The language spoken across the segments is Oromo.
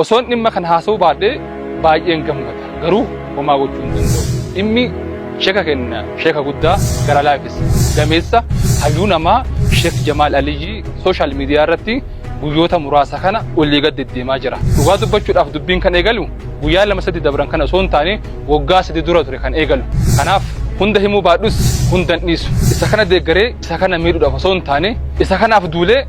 Osoon dhimma kana haasa'uu baadhee baay'een gammada. Garuu homaa gochuu hin danda'u. Dhimmi sheeka keenya sheeka guddaa gara laafessa gameessa hayyuu namaa Sheek Jamaal Aliyyii social media irratti guyyoota muraasa kana olii gad deddeemaa jira. Dhugaa dubbachuudhaaf dubbiin kan eegalu guyyaa 2 3 dabran kana osoo hin taane waggaa 3 dura ture kan eegalu. Kanaaf hunda himuu baadhus hunda hin dhiisu. Isa kana deeggaree isa kana miidhuudhaaf osoo hin taane isa kanaaf duulee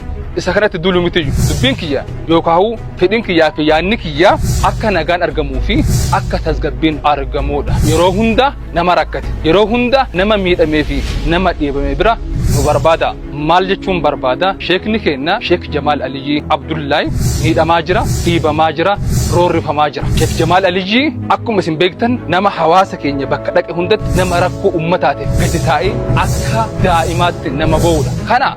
isa kanatti duulu mitiyyu. Dubbiin kiyya yookaan fedhiin kiyyaa fi yaadni kiyya akka nagaan argamuu fi akka tasgabbiin argamuudha. Yeroo hunda nama rakkate, yeroo hunda nama miidhamee fi nama dhiibame bira nu barbaada. Maal jechuun barbaada? Sheekni keenya Sheek Jamaal Aliyyii Abdullaay miidhamaa jira, dhiibamaa jira, roorrifamaa jira. Sheek Jamaal Aliyyii akkuma isin beektan nama hawaasa keenya bakka dhaqe hundatti nama rakkoo uummataatiif gadi taa'ee akka daa'imaatti nama boo'udha. Kana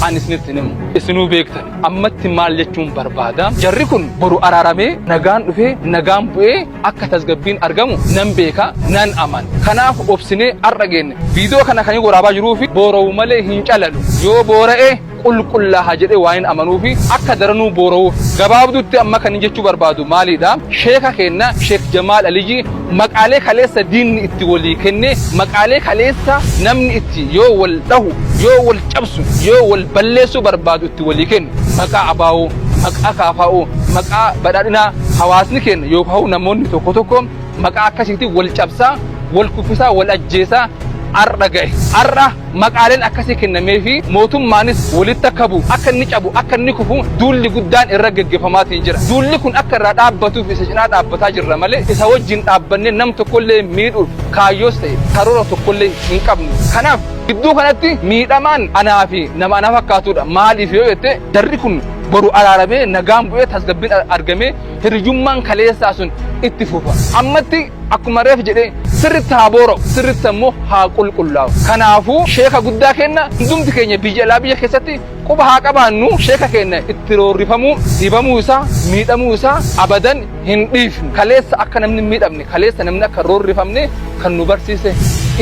ani isinitti hin himu. Isinuu beektan. Ammatti maal jechuun barbaada? Jarri kun boru araaramee nagaan dhufee nagaan bu'ee akka tasgabbiin argamu nan beeka, nan amana. Kanaaf obsinee har'a geenne. Viidiyoo kana kan waraabaa jiruu fi boora'u malee hin calalu. Yoo boora'e qulqullaaha jedhee waan hin amanuu fi akka daranuu boora'uuf. Gabaabduutti amma kan jechuu barbaadu maalidha? Sheeka keenna Sheek Jamaal Aliyyii maqaalee kaleessa diinni itti walii kenne, maqaalee kaleessa namni itti yoo wal dhahu, yoo wal cabsu, yoo wal balleessuu barbaadu itti walii kennu. Maqaa abaa'oo, maqaa kaafaa'oo, maqaa badhaadhinaa hawaasni keenya yookaan namoonni tokko tokko maqaa akkasiitiin wal cabsaa, wal kuffisaa, wal ajjeesaa har'a gahe. Har'a maqaaleen akkasii kennamee fi mootummaanis walitti akka bu'u, akka inni cabu, akka inni kufu duulli guddaan irra geggeeffamaatiin jira. Duulli kun akka irraa dhaabbatuuf isa cinaa dhaabbataa jirra malee isa wajjin dhaabbannee nam tokkollee miidhuuf kaayyoos ta'e karoora tokkollee hin qabnu. Kanaaf gidduu kanatti miidhamaan anaa fi nama ana fakkaatudha. Maaliif yoo jette jarri kun boru araaramee nagaan bu'ee tasgabbiin argamee hiriyyummaan kaleessaa sun itti fufa. Ammatti akkuma reef jedhee sirritti haa boora'u, sirritti ammoo haa qulqullaa'u. Kanaafuu sheeka guddaa keenya hundumti keenya biyya alaa biyya keessatti quba haa qabaannu sheeka keenya itti roorrifamuu, dhibamuu isaa, miidhamuu isaa abadan hin dhiifnu. Kaleessa akka namni hin miidhamne, kaleessa namni akka roorrifamne kan nu barsiise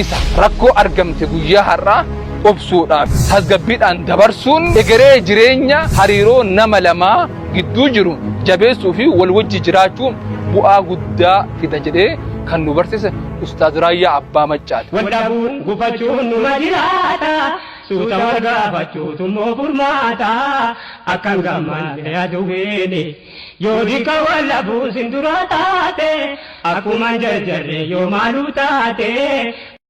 isa. Rakkoo argamte guyyaa har'aa obsuudhaan tasgabbiidhaan dabarsuun egeree jireenya hariiroo nama lamaa gidduu jiru jabeessuu fi wal wajji jiraachuu bu'aa guddaa fida jedhee kan nu barsiise Ustaaz Raayyaa Abbaa Maccaati. Wal dhabuun gufachuun numa jiraata. Suuta wal gaafachuutu immoo furmaata. Akkan gammanne aduwwiini. Yoo diqa wal dhabuun sin dura taate. Akkuma hin jarjarre yoo maaluu taate.